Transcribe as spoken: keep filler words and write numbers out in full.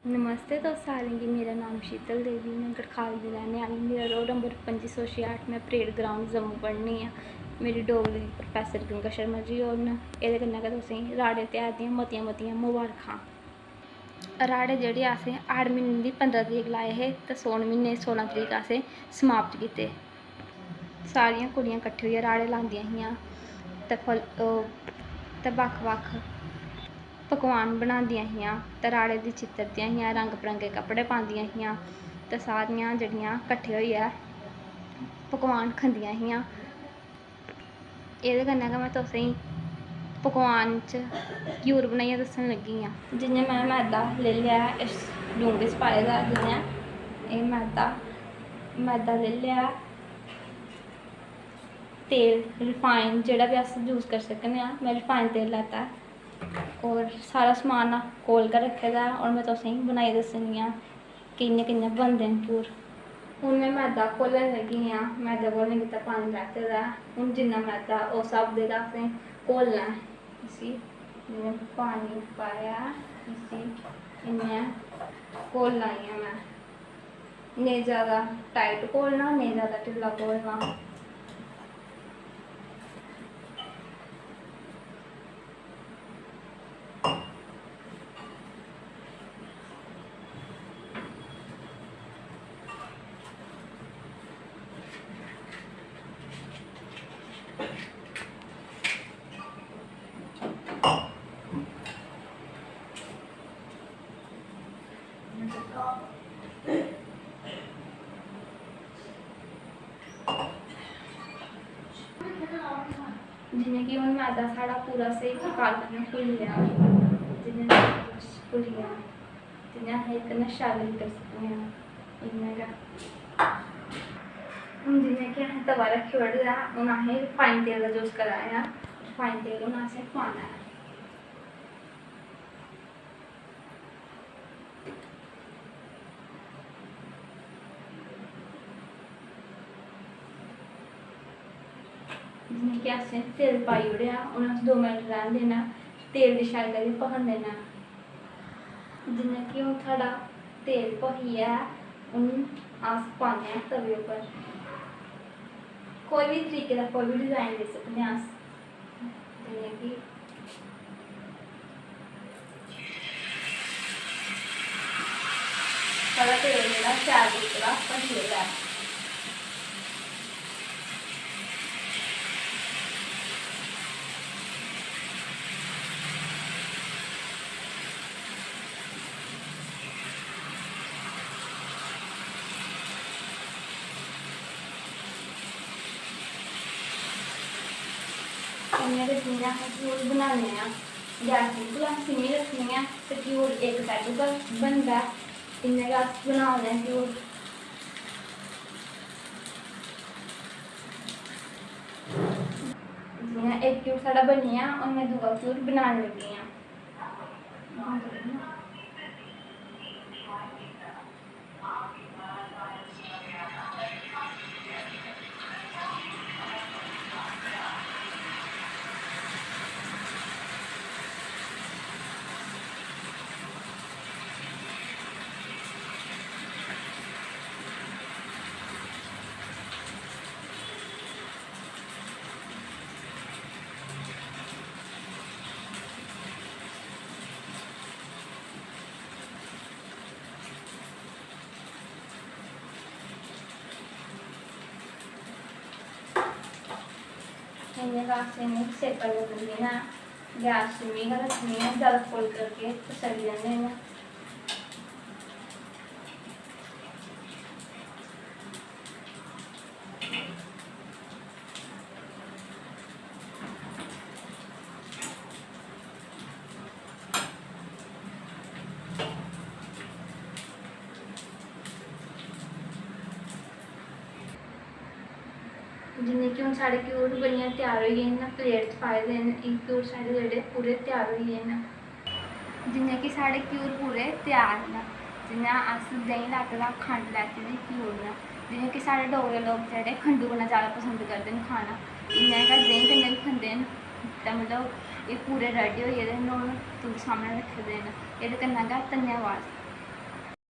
नमस्ते तुस सारें गी, मेरा नाम शीतल देवी, में गड़खाल दी रैह्ने आह्ली। मेरा रोल नंबर पंजी सौ छेआठ। में परेड ग्राउंड जम्मू पढ़नी आं। मेरी डोगरी दी प्रोफेसर गंगा शर्मा जी होर न। एह्दे कन्नै गै तुसेंगी राड़े ध्यार दियां मतियां मतियां मबारखां। राड़े जेह्ड़े असें हाड़ म्हीने दी पंदरां तरीक लाए हे ते सौन म्हीने दी सोलां तरीक असें समाप्त कीते। सारियां कुड़ियां कट्ठे होइयै राड़े लांदियां हियां ते फल-, ओह्, ते बक्ख-बक्ख पकवान बनांदियां हियां ते राड़े दी चित्तरदियां हियां, रंग बरंगे कपड़े पांदियां हियां ते सारियां जेह्ड़ियां कट्ठे होइयै पकवान खंदियां हियां। एह्दे कन्नै गै में तुसेंगी पकवान च घ्यूर बनाइयै दस्सन लगी आं। जि'यां में मैदा लेई लेआ ऐ, इस डूंगे च पाए दा, जि'यां एह् मैदा, मैदा लेई लेआ ऐ, तेल रिफाइंड जेह्ड़ा बी अस यूज़ करी सकने आं, में रिफाइंड तेल लैता ऐ। होर सारा समान कोल गै रक्खे दा ऐ। होर में तुसेंगी बनाई दस्सनी आं कि'यां कि'यां बनदे न घ्यूर। हून में मैदा घोलन लगी आं। मैदा घोलने गित्तै पानी लैते दा ऐ। हून जिन्ना मैदा, उस स्हाबै दा असें घोलना ऐ इसी। जि'यां पानी पाया, इसी इ'यां घोलना ई ऐ में। नेईं जैदा टाइट घोलना, नेईं जैदा ढिल्ला घोलना। जि'यां कि हून मैदा साढ़ा पूरा स्हेई प्रकार कन्नै घुली गेआ, जि'यां घुली गेआ, जि'यां अस एह्दे कन्नै शैल करी सकने आं, इ'यां गै। हून जि'यां कि असें तवा रक्खी ओड़े दा, हून असें रिफाइंड तेल दा यूज़ करा दे आं। रिफाइंड तेल हून असें पाना ऐ। जि'यां कि असें तेल पाई ओड़ेआ, हून अस दो मिंट रैह्न देना, तेल गी शैल करियै भखन देना। जि'यां कि हून साढ़ा तेल भखी गेआ ऐ, हून अस पान्ने आं तवे उप्पर। कोई बी तरीके दा कोई बी डिजाइन देई सकने आं अस। जि'यां कि साढ़ा तेल जेह्ड़ा शैल तरीके दा भखी गेदा ऐ। इ'यां गै जि'यां अस घ्यूर बनान्ने आं, गैस बिल्कुल असें सिम्मी रक्खनी ऐ ते घ्यूर इक साइड उप्पर बनदा ऐ। इ'यां गै अस बनाने आं घ्यूर। जि'यां इक घ्यूर साढ़ा बनी गेआ, हून में दूआ घ्यूर बनान लगी आं। इ'यां गै असें इ'नेंगी सेकन लग्गन देना ऐ। गैस धीमी गै रक्खनी ऐ, जैदा फुल्ल करके ते सड़ी जंदे न। जि'यां कि हून साढ़े घ्यूर बनियै त्यार होई गे न, प्लेट च पाए दे न। एह् घ्यूर साढ़े जेह्ड़े पूरे त्यार होई गे न। जि'यां कि साढ़े घ्यूर पूरे त्यार न, जि'यां अस देहीं लैते दा, खंड लैती दी, घ्यूर न। जि'यां कि साढ़े डोगरे लोक जेह्ड़े खंडू कन्नै जैदा पसंद करदे न खाना, इ'यां गै देहीं कन्नै बी खंदे न। ते मतलब एह् पूरे रेडी होई गेदे न, हून तुं'दे सामनै रक्खे दे न। एह्दे कन्नै गै धन्यवाद।